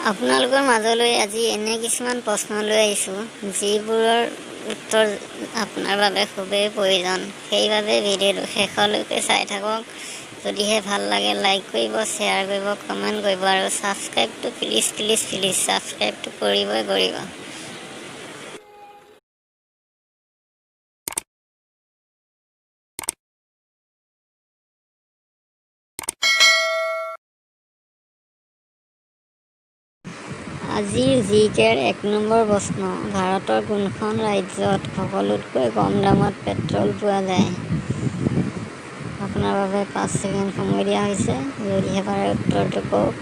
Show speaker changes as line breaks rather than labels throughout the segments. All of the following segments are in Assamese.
আপোনালোকৰ মাজলৈ আজি এনে কিছুমান প্ৰশ্ন লৈ আহিছোঁ, যিবোৰৰ উত্তৰ আপোনাৰ বাবে খুবেই প্ৰয়োজন। সেইবাবে ভিডিঅ'টো শেষলৈকে চাই থাকক। যদিহে ভাল লাগে, লাইক কৰিব, শ্বেয়াৰ কৰিব, কমেণ্ট কৰিব আৰু ছাবস্ক্ৰাইবটো প্লিজ প্লিজ প্লিজ ছাবস্ক্ৰাইবটো কৰিবই কৰিব। আজিৰ জি কেৰ 1 নম্বৰ প্ৰশ্ন: ভাৰতৰ কোনখন ৰাজ্যত সকলোতকৈ কম দামত পেট্ৰল পোৱা যায়? আপোনাৰ বাবে 5 ছেকেণ্ড সময় দিয়া হৈছে। যদিহে পাৰে, উত্তৰটো কওক।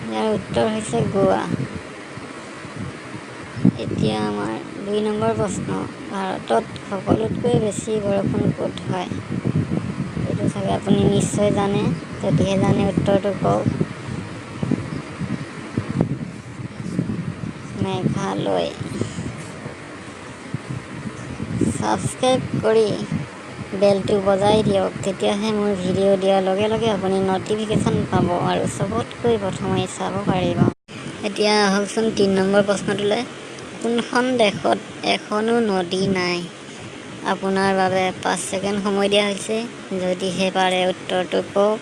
ইয়াৰ উত্তৰ হৈছে গোৱা। এতিয়া আমাৰ 2 নম্বৰ প্ৰশ্ন: ভাৰতত সকলোতকৈ বেছি বৰষুণ ক'ত হয়? এইটো চাগে আপুনি নিশ্চয় জানে। যদিহে জানে, উত্তৰটো কওক। মেঘালয়। ছাবস্ক্ৰাইব কৰি বেলটো বজাই দিয়ক, তেতিয়াহে মোৰ ভিডিঅ' দিয়াৰ লগে লগে আপুনি ন'টিফিকেশ্যন পাব আৰু চবতকৈ প্ৰথমে চাব পাৰিব। এতিয়া আহকচোন 3 নম্বৰ প্ৰশ্নটোলৈ। কোনখন দেশত এখনো নদী নাই? আপোনাৰ বাবে 5 ছেকেণ্ড সময় দিয়া হৈছে। যদিহে পাৰে, উত্তৰটো কওক।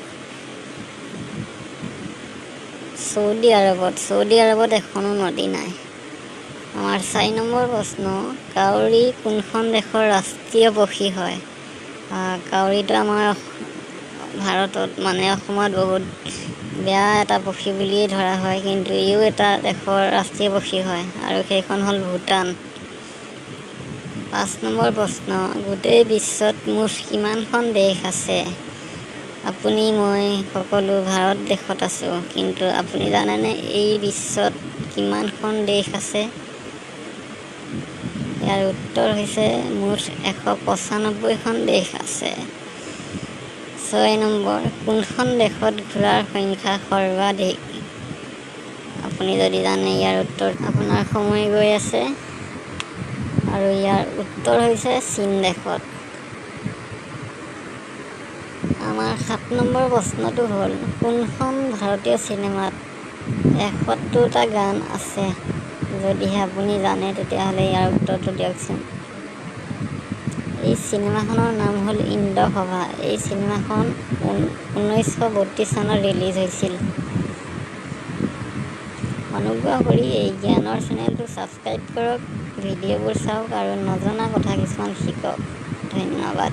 চৌদি আৰৱত। চৌদি আৰৱত এখনো নদী নাই। আমাৰ 4 নম্বৰ প্ৰশ্ন: কাউৰী কোনখন দেশৰ ৰাষ্ট্ৰীয় পক্ষী হয়? কাউৰীটো আমাৰ ভাৰতত, মানে অসমত বহুত বেয়া এটা পক্ষী বুলিয়েই ধৰা হয়, কিন্তু ইও এটা দেশৰ ৰাষ্ট্ৰীয় পক্ষী হয় আৰু সেইখন হ'ল ভূটান। 5 নম্বৰ প্ৰশ্ন: গোটেই বিশ্বত মুঠ কিমানখন দেশ আছে? আপুনি মই সকলো ভাৰত দেশত আছোঁ, কিন্তু আপুনি জানেনে এই বিশ্বত কিমানখন দেশ আছে? ইয়াৰ উত্তৰ হৈছে মুঠ 195খন দেশ আছে। 6 নম্বৰ: কোনখন দেশত ঘোঁৰাৰ সংখ্যা সৰ্বাধিক? আপুনি যদি জানে ইয়াৰ উত্তৰ, আপোনাৰ সময় গৈ আছে। আৰু ইয়াৰ উত্তৰ হৈছে চীন দেশত। আমাৰ 7 নম্বৰ প্ৰশ্নটো হ'ল, কোনখন ভাৰতীয় চিনেমাত 71টা গান আছে? যদিহে আপুনি জানে, তেতিয়াহ'লে ইয়াৰ উত্তৰটো দিয়কচোন। এই চিনেমাখনৰ নাম হ'ল ইন্দ্ৰসভা। এই চিনেমাখন 1932 চনত ৰিলিজ হৈছিল। অনুগ্ৰহ কৰি এই জ্ঞানৰ চেনেলটো ছাবস্ক্ৰাইব কৰক, ভিডিঅ'বোৰ চাওক আৰু নজনা কথা কিছুমান শিকক। ধন্যবাদ।